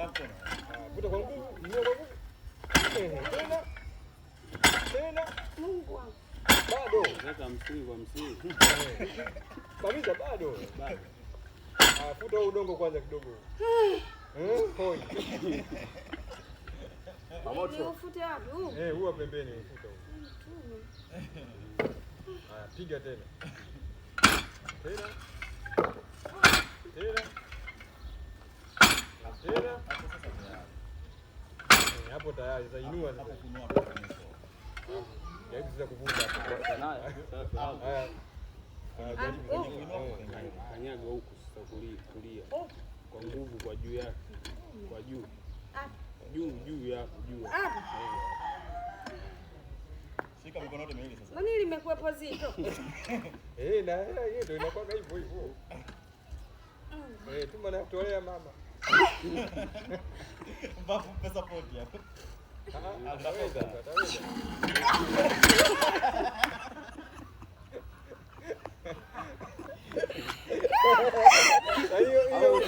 Vuta kwa nguvu, inua kwa nguvu. Tena. Tena. Mungu wangu. Bado. Weka 50 kwa 50. Kabisa bado. Bado. Ah, futa huo udongo kwanza kidogo. Hoi. Ni ufute wapi huu? Eh, huwa pembeni futa huo. Mtume. Haya, piga tena. Tena. Tena. Tena. Hapo tayari sasa inua sasa. Jaribu sasa kuvuta hapo. Nayo. Sasa hapo. Haya. Haya, jaribu. Ah, Kanyaga huku sasa kulia, kulia. Kwa nguvu kwa juu yake. Kwa juu. Ah, Juu juu yako juu. ah. Shika mikono yote miwili sasa. Mbona limekuwepo zito? Eh, na hiyo ndio inakuwa hivyo hivyo. Eh, tuma na kutolea mama. Mbavu mpe support hapo. Ah, ataweza, ataweza. Hiyo hiyo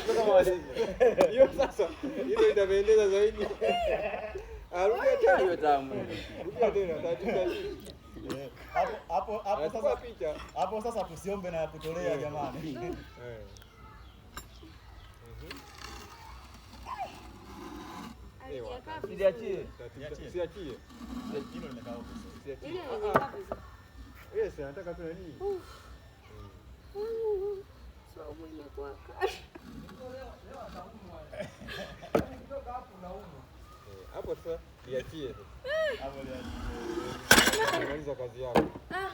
hiyo sasa hiyo itapendeza zaidi. Arudia tena. Hiyo tamu. Rudia tena taratibu taratibu. Hapo hapo hapo Anachukua sasa. picha. Hapo sasa tusiombe na kutolea jamani. Eh. Halijakaa vizuri. Usiachie. Taratibu, Usiachie. Hilo limekaa huko sasa. Usiachie. Ile halijakaa vizuri. Yes, anataka tu nani? Saumu imekuwa kali. Eh, hapo sasa liachie. Hapo liachie. Maliza kazi yako. Ah.